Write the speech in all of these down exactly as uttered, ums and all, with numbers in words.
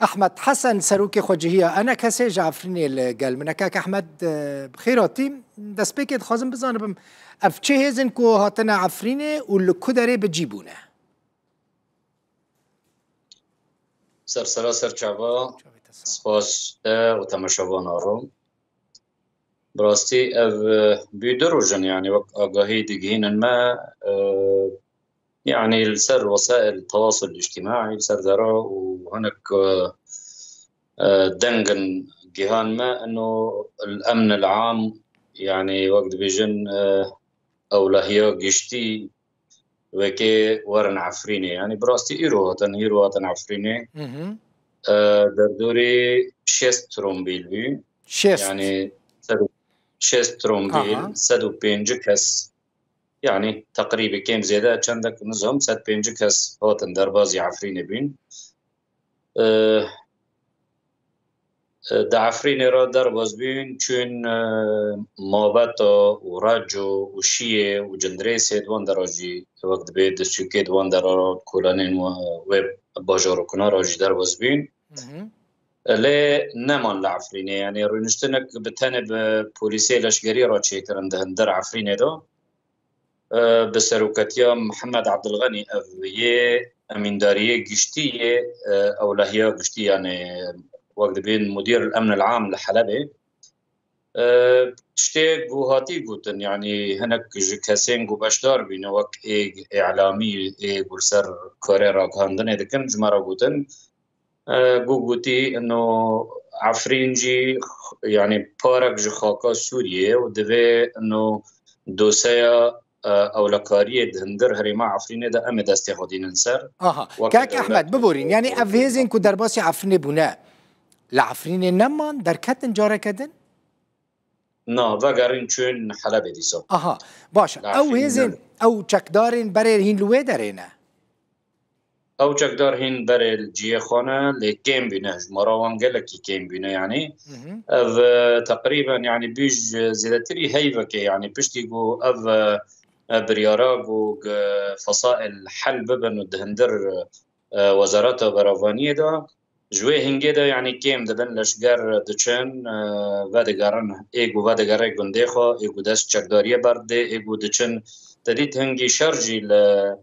Ehmed Hesen, serokê xwecihiya ENKSê ji Efrînê li gel min e. Kak Ehmed, e, bi xêr hatî. Destpêkê dixwazim bizanibim, ev çi hêzin ku hatine Efrînê û li ku derê bi cî bûne? Ser sera ser çava, spas te û temaşevana ro. Bi rastî ev, e, bî du roj in, yanî wek agahî digihînin me, e, yanî li ser wesail tewasul îctîmaî, li ser dera û hinek, e, e, deng in gihan me, ino el emn el am, yanî wek dibêjin, e, ewlehiya giştî wekê werin Efrînê. Yanî bi rastî îro hatin, îro hatin Efrînê. Hı hı. E, derdorê şêst trombîl bî. Şêst. Yanî sed û, şêst trombîl, aha, sed û pêncî kes. Yanî teqrîbî kêm zêde çendek nizam, sed pêncî kes hatin derbazî Efrînê bîn. E, e, di Efrînê re derbas bûn, çûn, e, Mabeta û Reco û Şiyê û Cindirêsê, di wan dera jî wek dibê di sûkê di wan dera re kolanên we, wê bajarokuna re jî derbas bûn. Hı hı. Lê neman li Efrînê, yanî rûniştinek bi tenê bi polîsê leşkerî re çêkirin di hundir Efrînê de. E, bi seroketiya Mihemed Ebdilxenî, ev yê emîndariyê giştî yê, e, ewlehiya giştî, yanî wek dibên Mudîr el Emn el Am li Helebê. E, tiştê ku hatî gotin, yanî hinek ji kesên ku beşdar bîne, wek êg îlamî, ê ku li ser karê ragihandinê dikin, ji me re gotin, e, ku gotî, ino Efrîn jî, yanî parek ji xaka Sûriyê ye û divê ino doseya, e, ewlekariyê di hundir herêma Efrînê de em ê destê xwe dînin ser. Aha. Weke Kak dewlet Ehmed, biborîn. Yanî ev hêzên ku derbasî Efrînê bûne, li Efrînê neman, derketin careke din? Na, vegerîn çûn Helebê dîsa. Aha, baş e. Li Ew Efrînê hêzên, ne. Ew çekdarên berê hîn li wê derê ne? Ew çekdar hîn berê li cihê xwe ne, lê kêm bîne. Jimara wan gelekî kêm bîne, yanî. Hı hı. Ev, e, teqrîben, yanî, bîj, e, zêdetirî heyvekê, yanî, piştî ku ev, e, e, biryara ku, e, fesail hel bibin û di hundir, e, Wezareta Berevaniyê de, ji wê hingê de, yanî, kêm dibin, leşger diçin, e, vedigerin, ê ku vedigere gundê xwe, ê ku dest çekdariyê berdidê, ê ku diçin, te dît hingî şer jî li,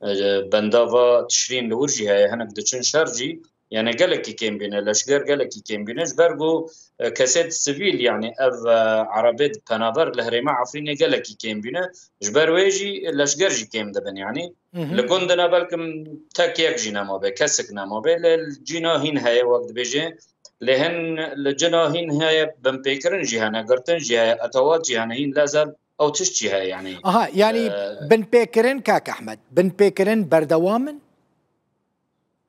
e, bendava Tişrîn li wir jî heye, hinek diçin şer jî, yanî gelekî kêm bîne, leşger gelekî kêm bîne, ji ber ku, e, kesê sivîl, yanî ev, e, erebê penaber li herêma Efrînê gelekî kêm bîne, ji ber wê jî leşger jî kêm dibin, yanî. Hı hı. Li gundina belkim tek yek jî nemabe, kesik nemabe, lê li cîna hîn heye, wek dibêje, lê hin li cina hîn heye, binpêkirin jî hene, girtin jî heye, etewat jî hene, hîn lezel ew tişt jî heye, yanî. Aha, yanî, e, binpêkirin, Kak Ehmed, binpêkirin berdewam in?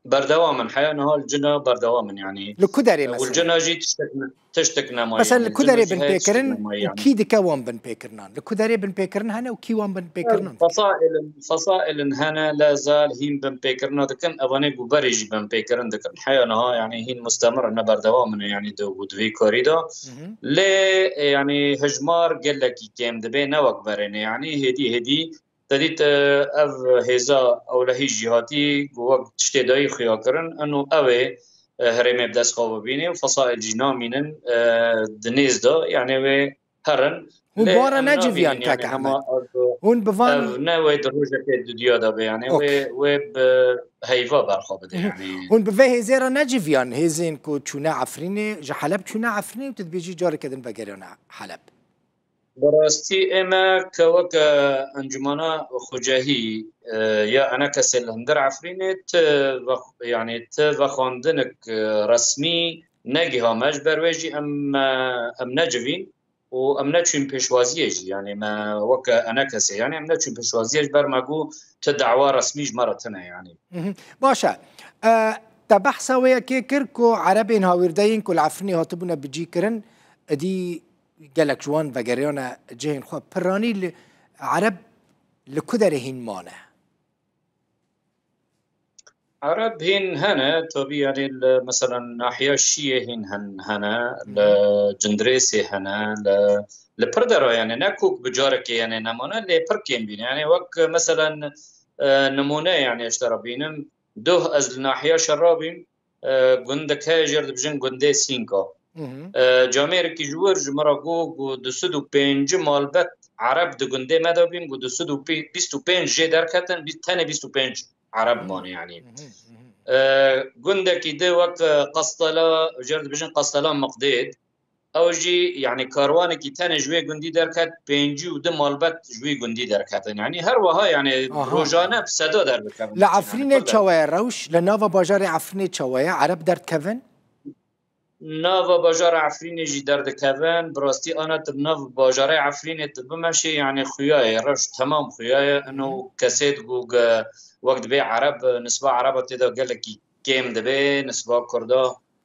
Berdewam in, heya niha li cina berdewam in, yanî. Li ku derê, e, û li mesela? Cina jî tiştek ne-, tiştek nemaye, Mesela, yanî, li ku derê cina jî heye tiştek binpêkirin nemaye, û yanî. Kî dike wan binpêkirinan? Li ku derê binpêkirin hene û kî wan binpêkirinan dike? Fesailin, fesailin hene, lezel hîn binpêkirina dikin, evanê ku berê jî binpêkirin dikin. Heya niha, yanî, hîn mustemir in, ne berdewam in, yanî, di, di vî karî de. Hı hı. Lê, e, yanî, hijmar gelekî kêm dibe, ne wek berê ne, yanî, hêdî hêdî Te dît, e, ev hêza ewlehî jî hatî ku wek tiştê dayî xuya kirin, eno ew ê, e, herêmê bi dest xwe bibînê û fesail jî namînin, e, di nêz de, yanê wê herin. Hûn bi wan re necivîyan, kak Ehmed? Hûn bi van, ev ne wê di rojekê dudiya de be, yanê wê, wê bi heyva berxwe bide, yanî. Hûn bi vê hêzê re necivîyan, hêzên ku çûne Efrînê, ji Heleb çûne Efrînê û tu dibêjî careke din vegeriyane Heleb? Bi rastî ê me ke weke encûmena xwecehî, e, ya enekesê li hundir Efrînê ti vex-, yanî ti vexwandinik, e, resmî negiha me. Ji ber wê jî em, e, em necivîn û em neçûn pêşwaziyê jî. Yanî me weke enekesê, yanî em neçûn pêşwaziyê ji ber me got ti dawa resmî ji me re tune, yanî. Mhm. Baş e. E, te behsa wê yekê kir ku erebên hawîrdeyên ku li Efrînê hatibûne bicîkirin, êdî gelek ji wan vegeriyane cihên xwe. Piranî li ereb li ku derê hîn mane? Ereb hîn hene, tabî, yanî li, meselen, nahiya Şiyê hîn hen-, hene, li Cindirêsê hene, li, li pir dera, yanî ne ku bi carekê, yanî nemane, lê pir kêm bîne. Yanî wek, meselen, e, nimûne, yanî ji te re bînim, duh ez li nahiya Şerra bîm, e, gundek heye, jê re dibêjin gundê Sînka. Hı hı. E, camêrekî ji wir ji min re got, got du sed û pêncî malbet Ereb di gundê me de bîn, got du sed û bîst û pênc jê derketin, bîst, tenê bîst û pênc Ereb mane, yanî. Hı hı, hı hı. E, gundekî di wek, e, Qestela, jê re dibêjin Qestela Miqdêd. Ew jî, yanî, karwanekî tenê ji wê gundî derket, pêncî û du malbet ji wê gundî derketin. Yanî, her wiha, yanî, aha, rojane bi seda derdikevin. Li Efrînê çawa ye rewş? Li nava bajarê Efrînê çawa ye? Ereb derdikevin? Nava bajara Efrînê jî derdikevin. Bi rastî ana tu nav bajarê Efrînê tu bimeşê, yanî, xuya ye, rewş temam xuya ye. Ino kesê digo ge-, wek dibê Ereb, nisba Ereba tê de gelekî kêm dibe, nisba Kurda,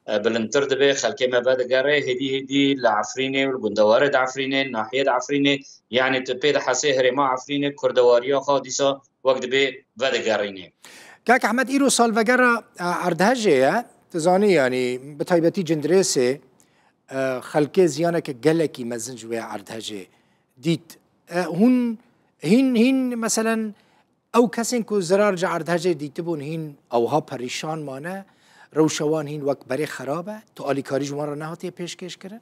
e, bilindtir dibe, xelkê me vedigere, hêdî hêdî li Efrînê û li gundewarê di Efrînê, nahiyê di Efrînê, yanî tu pê dihesê herêma Efrînê, kurdewariya xwe dîsa wek dibê vedigerînê. Kak Ehmed, îro salvegera, e, erdhejê ye. Tu zanî, yanî bi taybetî Cindirêsê, e, xelkê ziyaneke gelekî mezin ji wê erdhejê dît. E, hûn hîn, hîn meselen ew kesên ku zirar ji erdhejê dîtibûn hîn ewha perîşan mane, rewşa wan hîn wek berê xerab e, tu alîkarî ji wan re nehatiye pêşkêş kirin?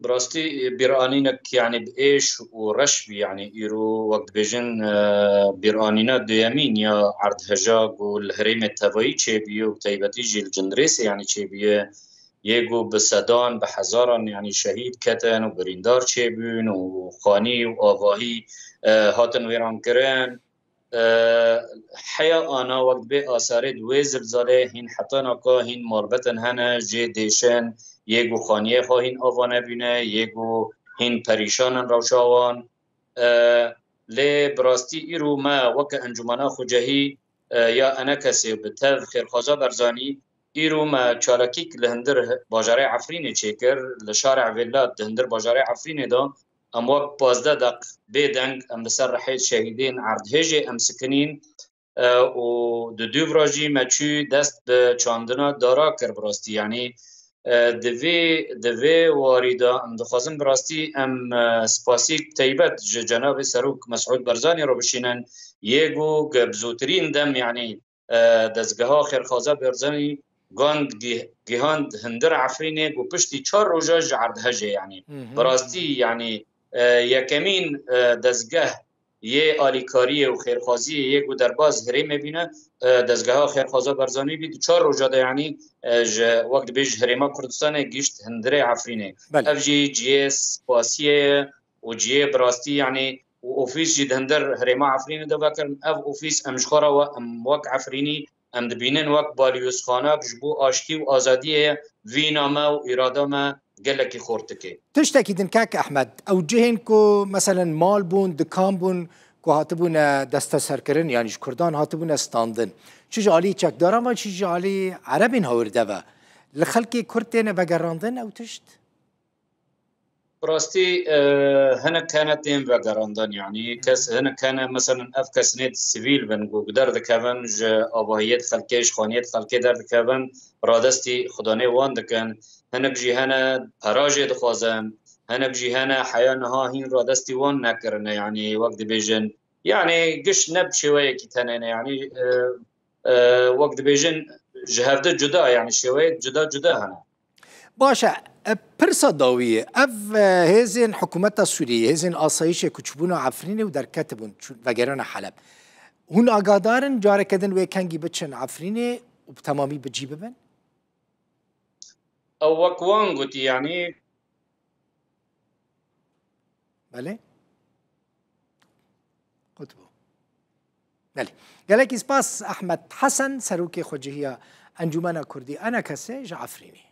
Bi rastî, bîranînek, yanî, bi êş û reş bî, yanî, îro, wek dibêjin, e, bîranîna duyemîn ya erdheja ku li herêmê tevayî çêbûye û bi taybetî jî li Cindirêsê, yanî, çêbûye, yê ku bi sedan, bi hezaran, yanî, şehîd ketin û birîndar çêbûn û xanî û avahî, e, hatin wêrankirin. E, heya ana wek dibê asarê di wê zilzalê hîn heta naka hîn malbetin hene, jê dêşin, yê ku xaniyê xwe hîn ava nebîne, yê ku hîn perîşan in rewşa wan. E, lê bi rastî îro me weke Encûmena Xucehî, e, ya ENKSê bi tev Xêrxwaza Berzanî, îro me çalakîk li hundir bajarê Efrînê çêkir, li şarê Vêlat di hundir bajarê Efrînê de. Em wek pazdeh deq bêdeng em li ser rihê şehîdên erdhêjê em sikinîn, e, û di dûv re jî me çû dest bi çandina dara kir bi rastî. Yanî, e, di vê, di vê warî de em dixwazin bi rastî em, e, spasî taybet ji cenabê Serok Mesûd Barzanî re bişînin, yê ku bi zûtirîn dem, yanî, e, dezgeha Xêrxwaza Barzanî gand gih-, gihand hundir Efrînê ku piştî çar roja ji erdhejê, yanî, hı hı, bi rastî, yanî, e, yekemîn, e, dezgeh yê alîkariyê û xêrxwaziyê yê ku derbaz herêmê bîne, e, dezgeha Xêrxwaza Barzanî bî, di çar roja de, yanî, e, ji, wek dibê, ji Herêma Kurdistanê gihîşt hundirê Efrînê. Belê. Ev jî cihê spasiyê ye û cihê bi rastî, yanî, û ofîs jî di hundir herêma Efrînê de vekirin. Ev ofîs em ji xwe re we, em wek Efrînî, em dibînin wek balyozxanak ji bo aştî û azadiyê ye. Vîna me û îrada me gelekî xurt dike. Tiştekî din, kak Ehmed, ew cihên ku meselen mal bûn, dikan bûn ku hatibûne desteserkirin, yanî ji Kurdan hatibûne standin, çi ji alî çekdaran ve çi ji alî Erebên hawirde ve, li xelkê Kurd têne vegerandin ew tişt? Bi rastî, e, hinek hene tên vegerandan, yanî kes, hinek hene, meselen, ev kesinê sivîl bin ku derdikevin, ji avahiyê di xelkê, ji xaniyê di xelkê derdikevin, radestî xudanê wan dikin. Hinek jî hene pera jê dixwazin, hinek jî hene heya niha hîn radestî wan nekirine, yanî wek dibêjin, yanî giş ne bi şêweyekî tenê ne, yanî, e, e, wek dibêjin ji hevdu cuda, yanî şêweyê cuda cuda hene. Baş e, e, pirsa dawî ye. Ev, e, hêzên hikûmeta Sûriyê, hêzên asayîşê ku çûbûna Efrînê û derketibûn, çû-, vegerana Heleb. Hûn agadar in, careke din wê kengî biçin Efrînê û bi temamî bi cî bibin? Ew wek wan gotî, yanî. Belê. Qut bû. Belê. Gelekî spas Ehmed Hesen, serokê xwecihiya Encûmena Kurdî ENKSê ji Efrînê.